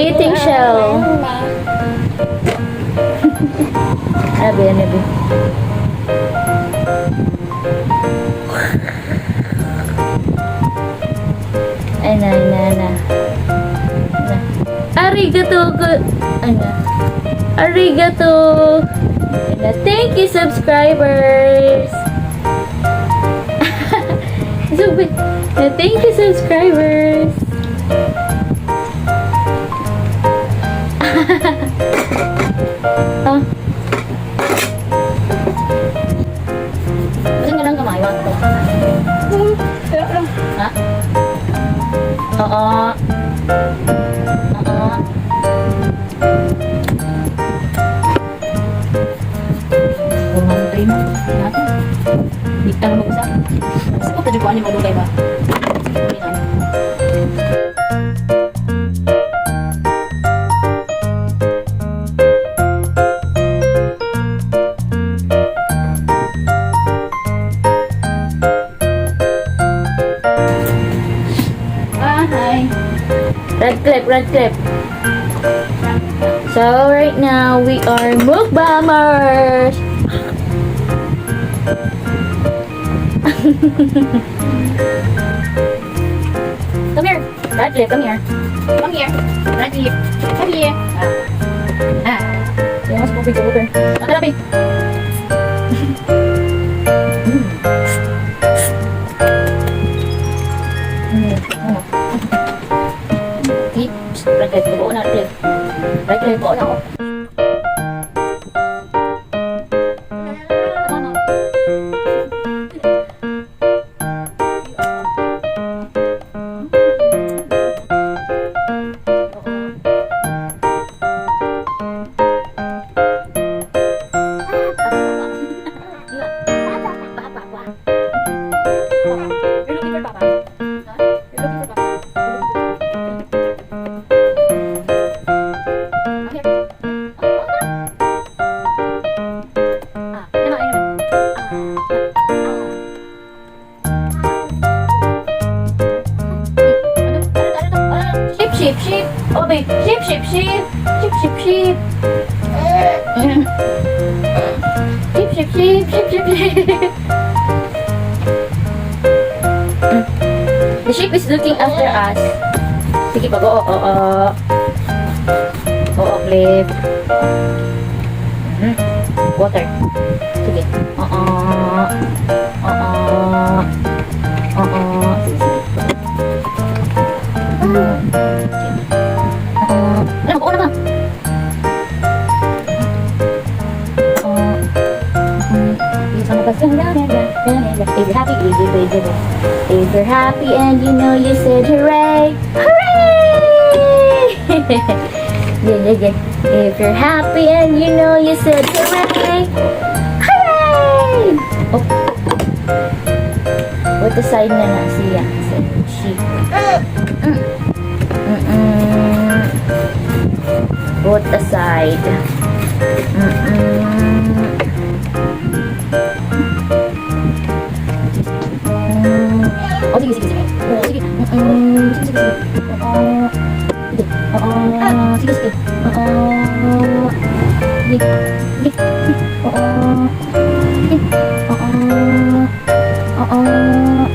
Eating shell. Abi, ano bi? Ay na, na, na. Na. Arigato ko. Ano? Arigato. Ano? Thank you, subscribers. So, wait. Thank you, subscribers. Ah. Gusto nga lang kamay. Wag ko. Ha? Oo. Oo. Kung tayo mo. Natin. Di ka na mag-usap. Sa ko pwede ko ano malugay ba? Hindi na. Ah, hi. Red clip, red clip. So right now we are mukbangers. Come here. Red clip, come here. Come here. Right here. Come here. Ah. Yung mas bubig sa water. Nakalabi. Ano? Okay. Psst, red clip, buo na, red clip. Red clip, buo na ako. Ano? You're looking for Papa. Huh? You're looking for Papa. You're looking for Papa. Okay. Oh, oh, ah, ano, ano, ah, ah. Ano, ano, ano, ano, sheep, sheep, sheep. Oh, babe. Sheep, sheep, sheep. Sheep, sheep, sheep. Sheep, sheep, sheep, sheep, sheep, sheep. The sheep is looking after us. Sige pag oo, oo. Oo, Cliff. Water. Sige. Oo. Oo. Oo. Sige, sige. Sige. Oo. Ano, mag-oo na ka. Oo. If you're happy, if you're happy and you know you said hooray, hooray! Yeah. If you're happy and you know you said hooray, hooray! Oh. What the side na na siya? Sa she. Put aside. Oh, sige, sige, sige. Oo, sige. Sige, sige, sige. Oo. Sige. Oo. Sige, sige. Oo. Sige. Sige. Sige. Oo. Sige. Oo. Oo.